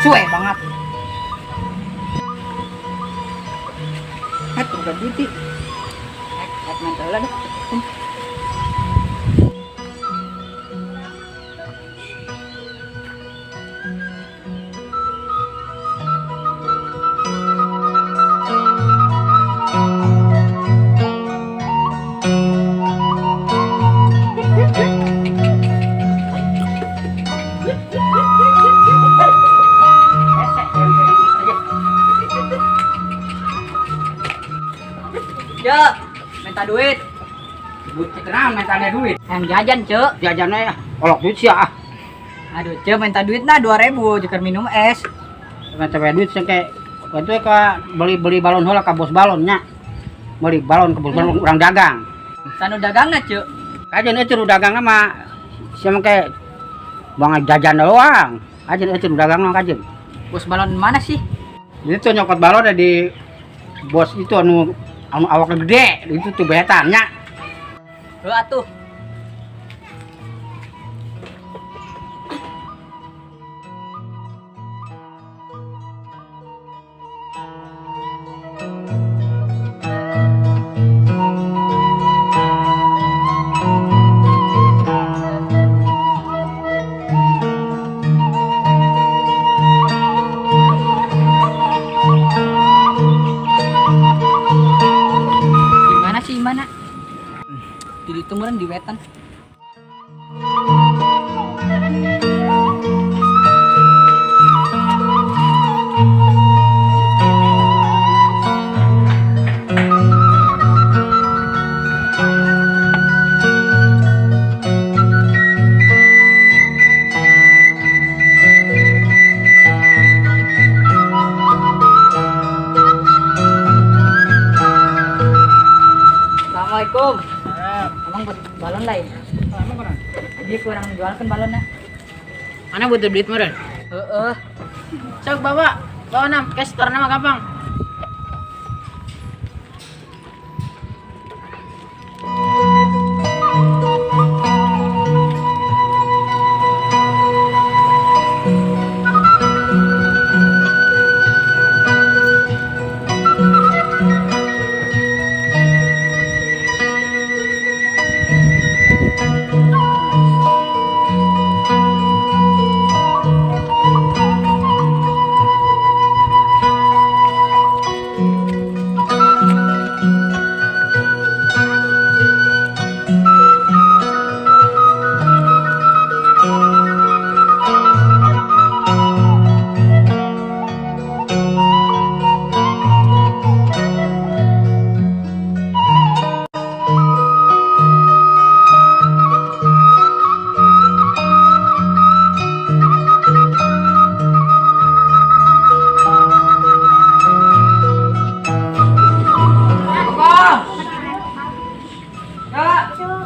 Suwe banget. Eh, udah duit. Rek main heula dah. Cek, minta duit. Kenapa minta duit? Yang jajan, Cek. Jajannya ya, olok duit sih ah. Aduh, Cek, minta duit nah 2000 jika minum es. Minta duit sih kayak itu ke beli balon heula ka bos balonnya. Beli balon ke bos balon orang dagang. Sanu dagangna, Cek. Kajian itu dagangna mah siapa kayak bang jajan doang. Kajian itu dagang mah kajian. Bos balon mana sih? Itu nyokot balon ada di bos itu anu awaknya gede itu tuh betannya. Heuh atuh. Gimana sih, gimana? Jadi itu meureun di wetan. Assalamualaikum. Emang buat balon lain? Dia kurang jualkan balonnya. Mana butuh duit meureun? Heeh. Sok bawa, bawa nam, cash karena mah gampang.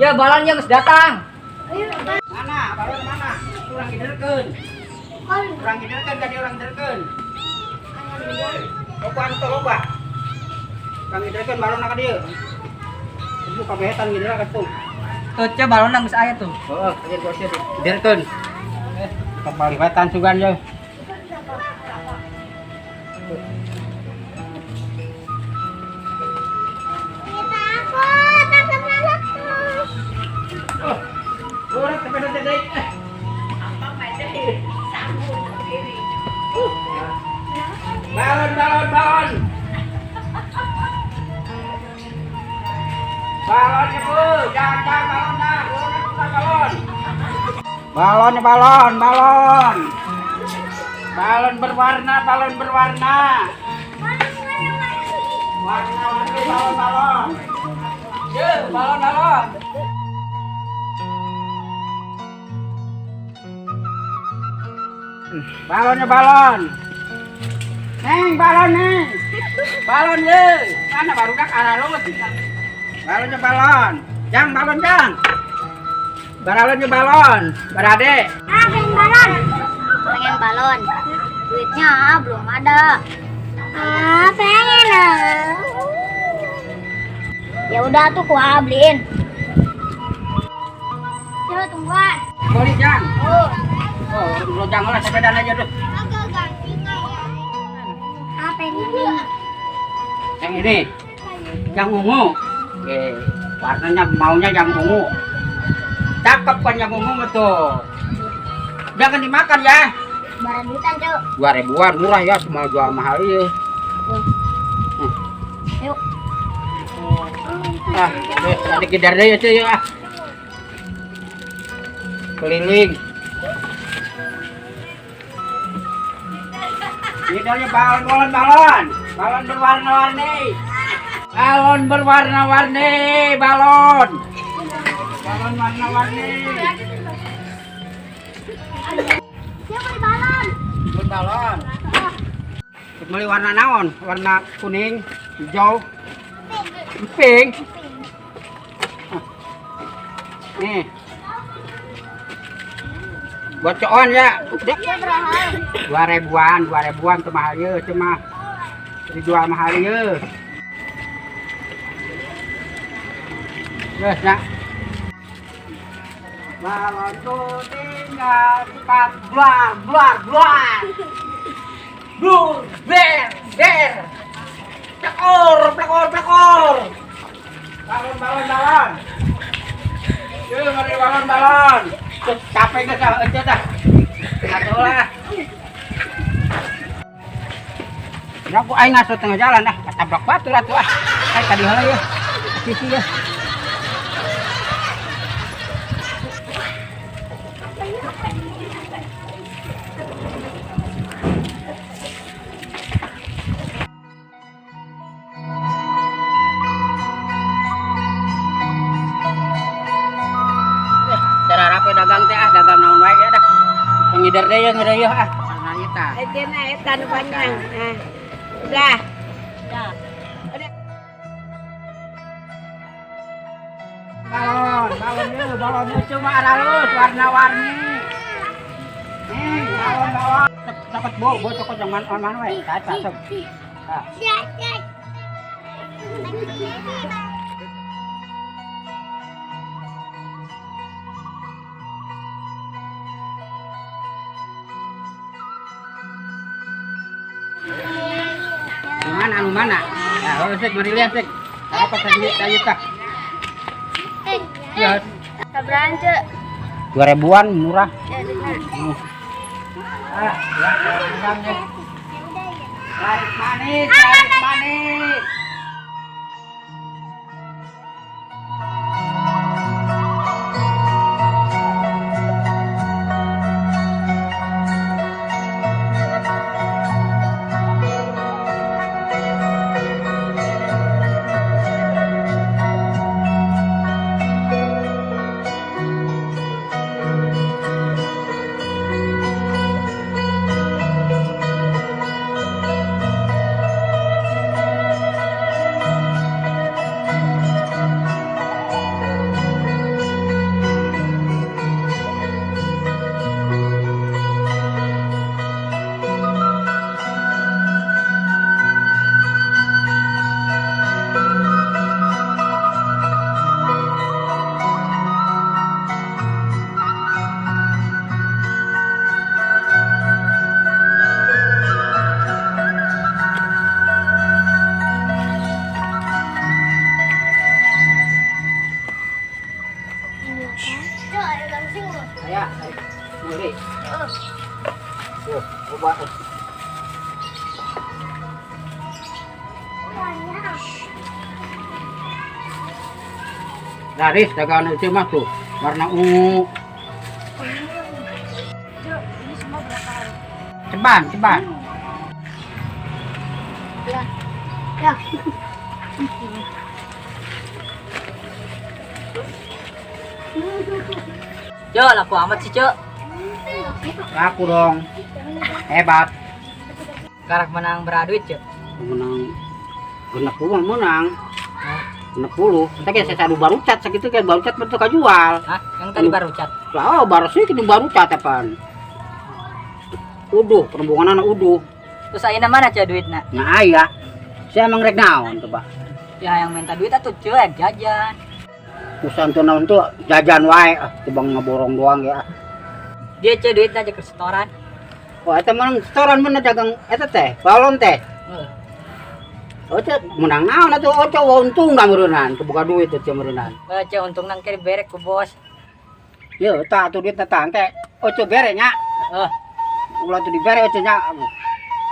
Ya balonnya geus datang. Mana balon mana? Kurang giderkeun. Kurang giderkeun ka dia urang giderkeun. Loba anu teh loba. Kurang giderkeun balonna ka dieu. Ibu kabehetan giderkeun tuh. Tuh, Cek, balonna geus aya tuh. Heeh, giderkeun. Kembali wetan sugan ye. Balon, balon, balon. Balonnya bu, jangan balon dah, balon. Balon, balon, balon. Balon berwarna, balon berwarna. Warna-warni balon, balon. Ye, balon, balon. Balonnya balon. Neng, balon neng. Balon ye. Mana baru dak arah lu. Balonnya balon. Jang balon jang. Balonnya balon. Berade. Ah, pengen balon. Pengen balon. Duitnya belum ada. Ah, pengen. Ya udah tuh gua beliin. Coba tungguan. Beli jang. Oh. Oh, lo jangan lah sepedaan aja tuh. Agak ganti. Pengen ini. Yang ini. Yang ungu. Oke, warnanya maunya yang ungu. Cakep kan yang ungu tuh. Jangan dimakan ya. Barang duitan, Cuk. 2.000-an murah ya, semua jual mahal iya. Yuk. Ah, nanti kidar deh ya, cuy ya. Keliling. Ini balon, balon, balon. Balon berwarna-warni. Balon berwarna-warni, balon. Balon warna-warni. Siapa beli balon? Beli balon. Beli warna naon? Warna kuning, hijau, pink. Nih. Buat coon ya. 2.000-an, 2.000-an tuh mahal ya, cuma dijual mahal ya. Terus nak. Balon tuh tinggal cepat buar buar buar. Blur ber ber. Plekor plekor plekor. Balon balon balon. Yuk mari balon balon. Capek gak sah, aja dah. Atau lah. Ya aku aing ngaso tengah jalan dah, ketabrak batu lah tuh ah. Kayak tadi heula ya. Sisi ya. Dagang teh ah, dagang naon wae ya dah. Ngider deui ya, ngider ah. Warnanya tah. Eta eta nu panjang. Nah. Udah. Udah. Balon, balon ieu, balon ieu cuma aralus warna-warni. Nih, balon balon. Cokot bo, bo cokot yang mana mana wae. Tah, tah, sok. Tah. Mana anu mana? Ya, oh, sik mari lihat sik. Apa tadi tadi tah? Ya. Sabraan, Cuk. 2.000-an murah. Ya, Ah, ya, laris manis, laris manis. Ya, beli. Tuh, obat. Laris dagangan itu mah tuh, warna ungu. Ini semua berapa? Ceban, ceban. Ya. Ya. Cok, laku amat sih, Cok. Laku dong. Hebat. Karak menang beraduit, Cok. Menang 60 menang. 60. Kita kayak saya baru cat segitu kayak baru cat bentuk jual. Hah? Yang tadi baru cat. Lah, baru sih itu baru cat apaan. Uduh, perembungan anak uduh. Terus ayeuna mana, Cok, duitna? Nah, aya. Saya emang rek naon tuh, Pak. Ya yang minta duit atuh, Cok, jajan. Usaha tuh naon tuh jajan wae, ah, tibang ngeborong doang ya. Dia, Cok, duitna aja ke setoran. Wah, eta mah setoran mana dagang eta teh, balon teh. Oce menang naon atuh Oce untung da meureunnan, teu boga duit teh meureunnan. Oce untung nang kiri berek ku bos. Ye, tah atuh duitna tah engke Oce bere nya. Heeh. Ulah tuh dibere Oce nya.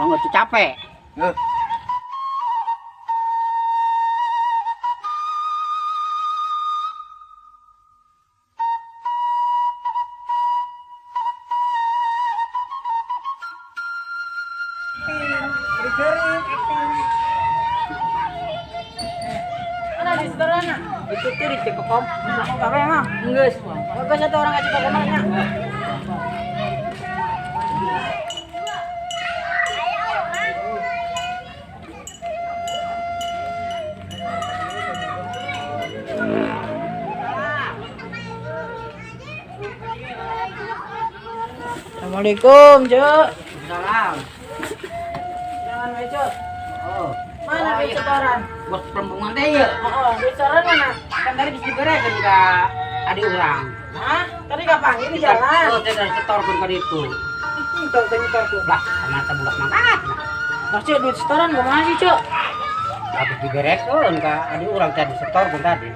Mang Oce capek. Heeh. Mana di setoran? Itu tuh di Cekokom. Mau kafe emang? Geus. Bagus satu orang kasih Cekokom nya. Assalamualaikum, Cuk. Salam. Jangan we, Cuk. Oh. Mana duit setoran? Bos perembungan teh ye. Oh, duit setoran mana? Kan tadi bisa diberekeun ka adik urang. Hah? Tadi kapan? Ini jalan. Oh, teh dari setorkeun ka ditu. Entar teh nyetor tuh. Lah, kumaha teh budak mangkat. Lah, Cuk, duit setoran kumaha sih, Cuk? Habis diberekeun ka adik urang teh disetorkeun tadi.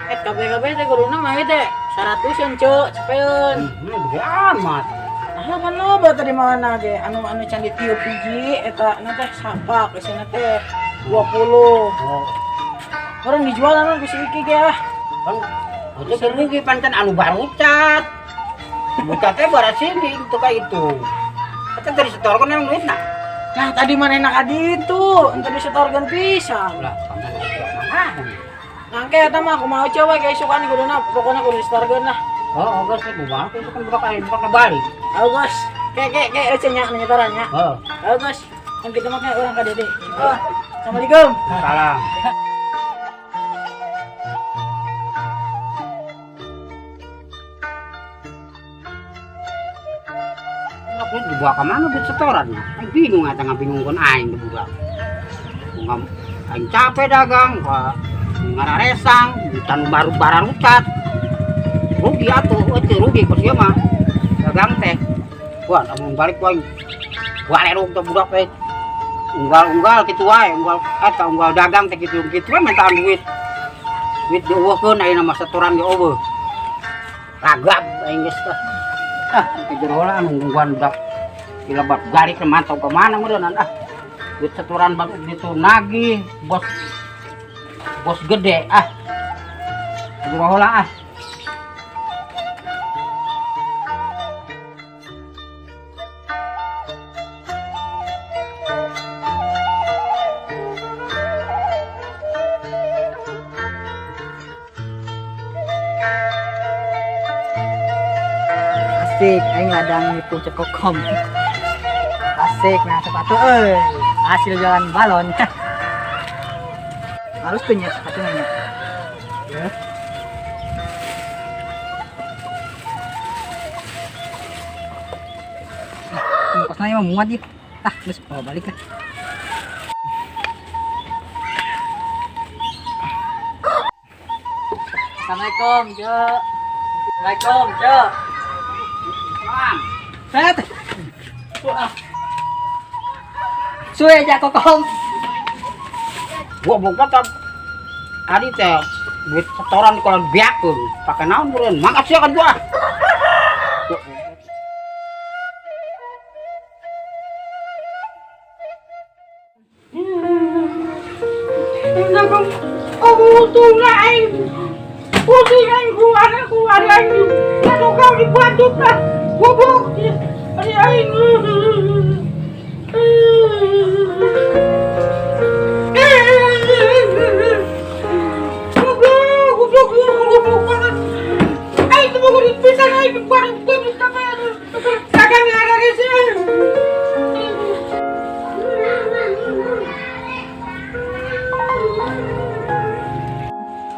KBKB teh kuduna mah teh 100-an, Cuk, cepeun. Gede amat. Nah, kan loba tadi mana ge anu anu can ditiup hiji eta na teh sapak isina teh 20. Oh. Orang dijual anu ku si Iki ge ah. Kan oce keur rugi pancan anu barucat. Bucat teh bara sini itu ka itu. Eta teh disetorkeun emang duitna. Nah, tadi mana enak adi itu, entar disetorkeun pisan. Lah, paman budak mangkat. Nangke eta mah kumaha coba ge isukan kuduna pokona kudu disetorkeun lah. Oh, geus kumaha itu kan budak aing budak balik. Ayo guys, ke ke ke euceun nya nu nyetoran nya. Heeh. Ayo guys, kan kita mah kayak orang ka Dede. Oh, Assalamualaikum. Salam. Aku dibawa ke mana duit setoran? Aing bingung eta ngabingungkeun aing di budak. Aing capek dagang, ngararesang, can baru bararucat. Rugi atuh, eueuh rugi ku sia mah. Dagang teh. Wah, lamun balik wae. Waleruk teh budak teh. Unggal-unggal kitu wae, unggal eta unggal dagang teh kitu kitu we mintaan duit. Duit dieuweuhkeun ayeuna mah setoran ge eueuh. Ragab aing geus teh. Ah, ke jero heula anu nungguan budak. Dilebat balik ke mantau ke mana meureunnan ah. Duit setoran bang ditu nagih, bos bos gede ah. Jero heula ah. Asik, aing ladang nipu Cekokom. Asik, nah sepatu euy. Hasil jalan balon. Halus tuh nya sepatunya nya. Ya. Ongkosnya emang muat ya. Ah, terus bawa balik lah. Assalamualaikum, Cuk. Assalamualaikum, Cuk. Set. Suwe ja Kokom. Gua buka tap. Ari teh duit setoran kalau biakeun, pake naon meureun? Mangkat sia kan gua.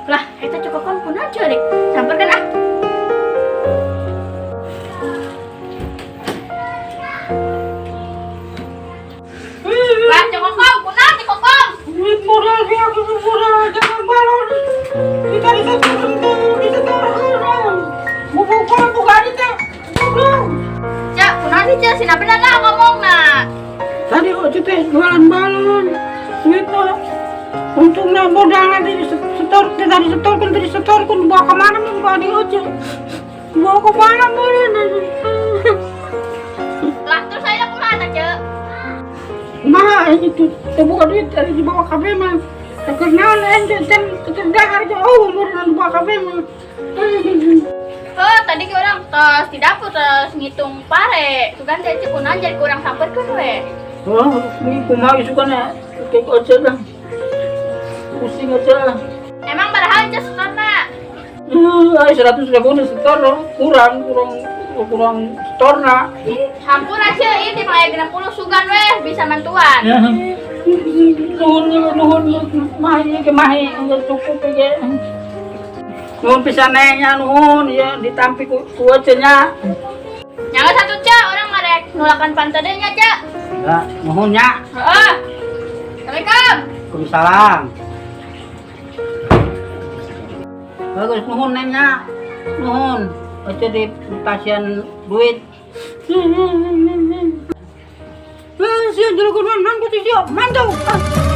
Lah, eta Cekokom kunaon ceurik? Samperkeun ah. Lah, Cekokom, kunaon Cekokom? Duit modal dia, duit modal jangan balon. Kita bisa bisa taruh. Buka buka ini teh. Goblok. Cak, kunaon sih Cak? Sina bener lah ngomongna. Tadi Oce teh jualan balon. Duitna untungna modalna di setor teh tadi setorkeun, tadi setorkeun, dibawa ke mana mun bawa di Oce? Dibawa ke mana mun? Lah, terus saya kumaha tah, Cek? Kumaha itu teu boga duit tadi dibawa kabeh mah. Teu naon ente teh teu dahar ge oh mun dibawa kabeh mah. Oh, tadi ke urang tos di dapur terus ngitung pare. Tuh kan teh Cek kunaon jadi kurang samperkeun we. Oh, ini kumaha isukan ya? Kayak Oce lah. Pusing Oce lah. Emang padahal Cek setorna? 100 ribu nih setor kurang kurang kurang setorna. Hampura, Cek, ieu di mah 60 sugan weh bisa mantuan. Ya. Nuhun, nuhun, mahi ke mahi cukup ge. Nuhun pisan, Neng, nya, nuhun ya ditampi ku Oce nya. Nyawa satu, Cek, urang marek nulakan pantadenya, Cek. Ya, nuhun nya. Heeh. Assalamualaikum. Waalaikumsalam. Bagus, nuhun, Neng, nya. Nuhun. Oce di pasien duit. Eh, sia jero kudu nang sia. Mantau. Ah.